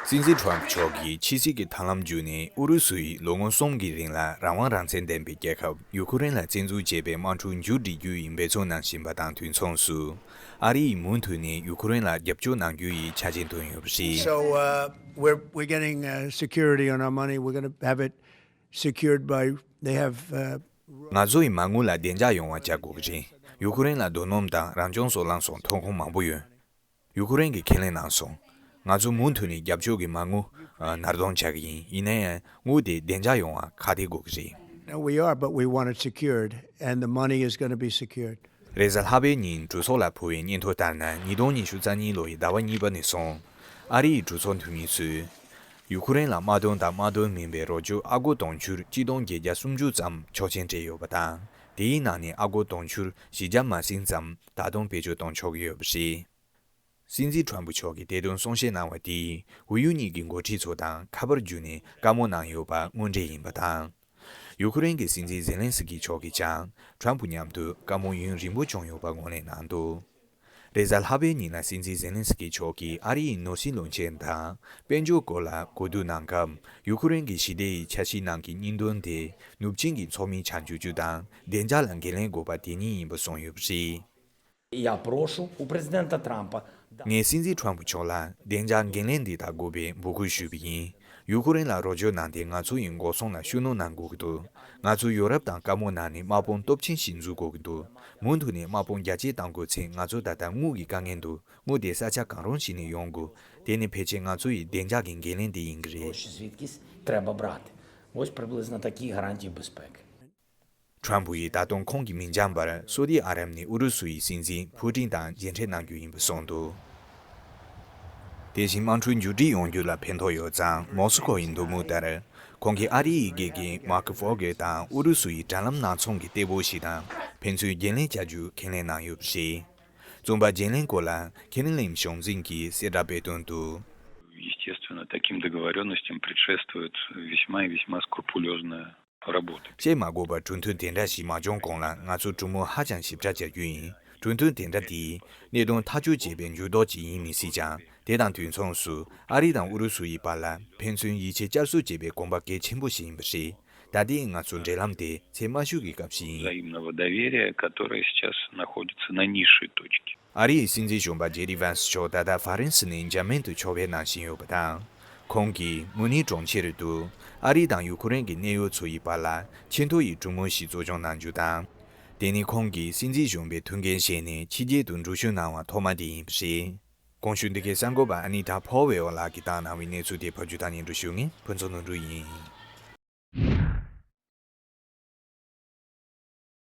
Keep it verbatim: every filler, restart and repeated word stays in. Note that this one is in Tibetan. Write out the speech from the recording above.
སྲིད་འཛིན་ཁྲོམ་མཆོག་གིས་ཕྱི་སྲིད་ཀྱི་ཐབས་ལམ་བརྒྱུད་ནས་ཨུ་རུ་སུ་ཡིས་ལོ་ངོ་གསུམ་གྱི་རིང་ལ་རང་དབང་རང་བཙན་ལྡན་པའི་རྒྱལ་ཁབ་ཡུ་ཁུ་རེན་ལ་བཙན་འཛུལ་བྱས་པའི་དམག་འཁྲུག་མཇུག་སྒྲིལ་རྒྱུ་ཡིན་འབད་བརྩོན་གནང་བཞིན་པ་དང་དུས་མཚུངས་སུ། ཨ་རི་ཡིས་མུ་མཐུད་ནས་ཡུ་ཁུ་རེན་ལ་རྒྱབ་སྐྱོར་གནང་རྒྱུ་ཡི་ཆ་རྐྱེན་བཏོན་ཡོད་པ་རེད། So, uh, we're, we're getting, uh, security on our money. We're gonna have it secured by, they have, uh, ང་ཚོ་ཡི་མ་དངུལ་ལ་བདེ་འཇགས་ཡོང་བ་བྱ་དགོས་ཀྱི་རེད། ཡུ་ཁུ་རེན་ལ་རྡོ་སྣུམ་དང་རང་བྱུང་སོལ་རླངས་སོགས་ཐོན་ཁུངས་མང་པོ་ཡོད། ཡུ་ཁུ་རེན་གྱིས་ཁས་ལེན་གནང་སོང་། ང་ཚོ་མུ་མཐུད་ནས་རྒྱབ་སྐྱོར་གྱི་མ་དངུལ་ཨ་ནར་གདོང་བྱ་གི་ཡིན། ཡིན་ན་ཡང་དངུལ་དེ་བདེ་འཇགས་ཡོང་བ་ཁག་ཐེག་དགོས་ཀྱི་རེད། No, we are, but we want it secured, and the money is gonna be secured. རེས་གཟའ་ལྷག་པའི་ཉིན་གྲོས་ཚོགས་ལ་ཕུལ་བའི་སྙན་ཐོ་ལྟར་ན། ཉིས་སྟོང་ཉི་ཤུ་རྩ་གཉིས་ལོ་ཡི་ཟླ་བ་གཉིས་པ་ནས་བཟུང་ཨ་རི་ཡི་གྲོས་ཚོགས་འཐུས་མི་ཚོས་ཡུ་ཁུ་རེན་ལ་དམག་དོན་དང་དམག་དོན་མིན་པའི་རོགས་སྐྱོར་ཨ་སྒོར་དུང་ཕྱུར་གཅིག་སྟོང་བརྒྱད་བརྒྱ་སུམ་ཅུ་ཙམ་ཆོག་མཆན་སྤྲད་ཡོད་པ་དང་། དེའི་ནང་ནས་ཨ་སྒོར་དུང་ཕྱུར་བཞི་བརྒྱ་མ་ཟིན་ཙམ་ད་དུང་བེད་སྤྱོད་གཏོང་ཆོག་གི་ཡོད་པ་རེད། སྲིད་འཛིན་ཁྲོམ་ཕུ་མཆོག་གིས་དེ་དོན་གསུང་བཤད་གནང་བ་དེས་ཝུ་ཡུ་གཉིས་ཀྱི་འགོ་ཁྲིད་ཚོ་དང་ཁ་པར་བརྒྱུད་ནས་བཀའ་མོལ་གནང་ཡོད་པ་དངོས་འབྲེལ་ཡིན་པ་དང་། ཡུ་ཁུ་རེན་གྱི་སྲིད་འཛིན་ཛེ་ལན་སི་ཀི་མཆོག་གིས་ཀྱང་ཁྲོམ་ཕུ་མཉམ་དུ་བཀའ་མོལ་ཡུན་རིང་པོ་བྱུང་ཡོད་པ་ངོས་ལེན་གནང་འདུག་རེས་གཟའ་ལྷག་པའི་ཉིན་ལ་སྲིད་འཛིན་ཛེ་ལན་སི་ཀི་མཆོག་གིས་ཨ་རི་ཡི་ནོར་སྲིད་བློན་ཆེན་དང་དཔལ་འབྱོར་སྐོར་ལ་གོ་བསྡུར་གནང་སྐབས། ཡུ་ཁུ་རེན་གྱི་ཞི་བདེ་ཡི་འཆར་གཞིའི་ནང་གི་སྙིང་དོན་དེ་ནུབ་ཆིངས་ཀྱི་ཚོགས་མི་ཆགས་འཇུག་རྒྱུ་དང་བདེ་འཇགས་ལ་འགན་ལེན་དགོས་པ་དེ་གཉིས་ཡིན་པ་གསུངས་ཡོད་པ་རེད། Я прошу у президента Трампа. ངས་སྲིད་འཛིན་ཁྲོམ་ཕུ་མཆོག་ལ་བདེ་འཇགས་འགན་ལེན་འདི་དག་དགོས་པའི་འབོད་སྐུལ་ཞུས་པ་ཡིན། ཡུ་ཁུ་རེན་ལ་རོགས་སྐྱོར་གནང་སྟེ་ང་ཚོ་ཡི་འགོག་སྲུང་ལ་ཤུགས་སྣོན་གནང་དགོས་ཀྱི་འདུག་ང་ཚོས་ཡོ་རོབ་དང་བཀའ་མོལ་གནང་ནས་དམག་དཔུང་སྟོབས་ཆེན་ཞིག་འཛུགས་དགོས་ཀྱི་འདུག་མུ་མཐུད་ནས་དམག་དཔུང་རྒྱ་སྐྱེད་གཏང་དགོས་ཚེ་ང་ཚོ་ད་ལྟ་དངུལ་གྱི་དཀའ་ངལ་འདུག་དངུལ་དེ་ས་ཆ་གང་རུང་ཞིག་ནས་ཡོང་དགོས། དེ་ནི་ཕལ་ཆེར་ང་ཚོ་ཡི་བདེ་འཇགས་ཀྱི་འགན་ལེན་དེ་ཡིན་གྱི་རེད། Гроші звідкись треба брати. Ось приблизно такі гарантії безпеки. ཁྲོམ་ཕུ་ཡིས་ད་དུང་ཁོང་གིས་མི་འགྱངས་པར་སོ་ཏི་ཨ་རབ་ནས་ཨུ་རུ་སུ་ཡི་སྲིད་འཛིན་ཕུ་ཏིན་དང་མཇལ་འཕྲད་གནང་རྒྱུ་ཡིན་པ་གསུངས་འདུག་དེ་བཞིན་དམག་འཁྲུག་མཇུག་སྒྲིལ་ཡོང་རྒྱུ་ལ་ཕན་ཐོགས་ཡོད་ཙང་མོ་སི་ཁོ་ཡི་འདོད་མོས་ལྟར། ཁོང་གིས་ཨ་རི་ཡི་དགེ་རྒན་མཱ་ཀི་ཕོ་གེ་དང་ཨུ་རུ་སུ་ཡི་དྲ་ལམ་ནང་ཚོང་གི་གཏེ་པོ་ཞིག་དང་ཕན་ཚུན་འགན་ལེན་བྱ་རྒྱུ་ཁས་ལེན་གནང་ཡོད་པ་རེད། བཙོན་པ་རྒྱན་ལེན་སྐོར་ལ་ཁེ་ནི་ལིམ་གཞུང་འཛིན་གྱིས་གསལ་བསྒྲགས་སྤེལ་དོན་དུ། Естественно, таким договорённостям предшествует весьма и весьма скрупулёзная работа. བཤད་མ་དགོས་པར་གྲོས་མཐུན་དེ་འདྲ་ཞིག་མ་བྱུང་གོང་ལ་ང་ཚོ་གྲོས་མོལ་ཧ་ཅང་ཞིབ་ཕྲ་བྱ་རྒྱུ་ཡིན། གྲོས་མཐུན་དེ་འདྲ་དེས་གནད་དོན་ཐག་གཅོད་བྱས་པའི་འགྱུར་ལྡོག་ཅིག་ཡིན་མི་སྲིད་ཀྱང་། དེ་དང་དུས་མཚུངས་སུ་ཨ་རི་དང་ཨུ་རུ་སུ་ཡི་བར་ལ་ཕན་ཚུན་ཡིད་ཆེས་བསྐྱར་གསོ་བྱེད་པའི་གོམ་པ་གལ་ཆེན་པོ་ཞིག་ཡིན་པ་རེད། ད་ལྟའི་ང་ཚོའི་འབྲེལ་ལམ་དེ་ཚད་དམའ་ཤོས་ཀྱི་སྐབས་ཤིག་ཡིན། Взаимного доверия, которое сейчас находится на низшей точке. ཨ་རིའི་སྲིད་འཛིན་གཞོན་པ་ཇེ་ཌི་ཝན་སི་མཆོག་ད་ལྟ་ཧྥ་རན་སི་ནས་འཇར་མན་དུ་ཕྱོགས་ཕེབས་གནང་བཞིན་ཡོད་པ་དང་། ཁོང་གིས་མུ་ནིག་གྲོང་ཁྱེར་དུ་ཨ་རི་དང་ཡུ་ཁུ་རེན་གྱི་གནད་ཡོད་ཚོ་ཡི་བར་ལ་ཆེས་མཐོ་ཡི་གྲོས་མོལ་ཞིག་གཙོ་སྐྱོང་གནང་རྒྱུ་དང་། དེ་ནི་ཁོང་གིས་སྲིད་འཛིན་གཞོན་པའི་ཐུགས་འགན་བཞེས་ནས་ཕྱི་རྒྱལ་དུ་འགྲུལ་བཞུད་གནང་བ་ཐོག་མ་དེ་ཡིན་པ་རེད། གོང་ཞུས་འདི་གའི་གསར་འགོད་པ་ཨ་ནི་ཐ་ཕོ་ཝེ་ཨོ་ལགས་ཀྱིས་བཏང་གནང་བའི་གནས་ཚུལ་དེ་ཕབ་སྒྱུར་དང་སྙན་སྒྲོན་ཞུ་མཁན་ཕུན་ཚོགས་ནོར་འབྲུ་ཡིན།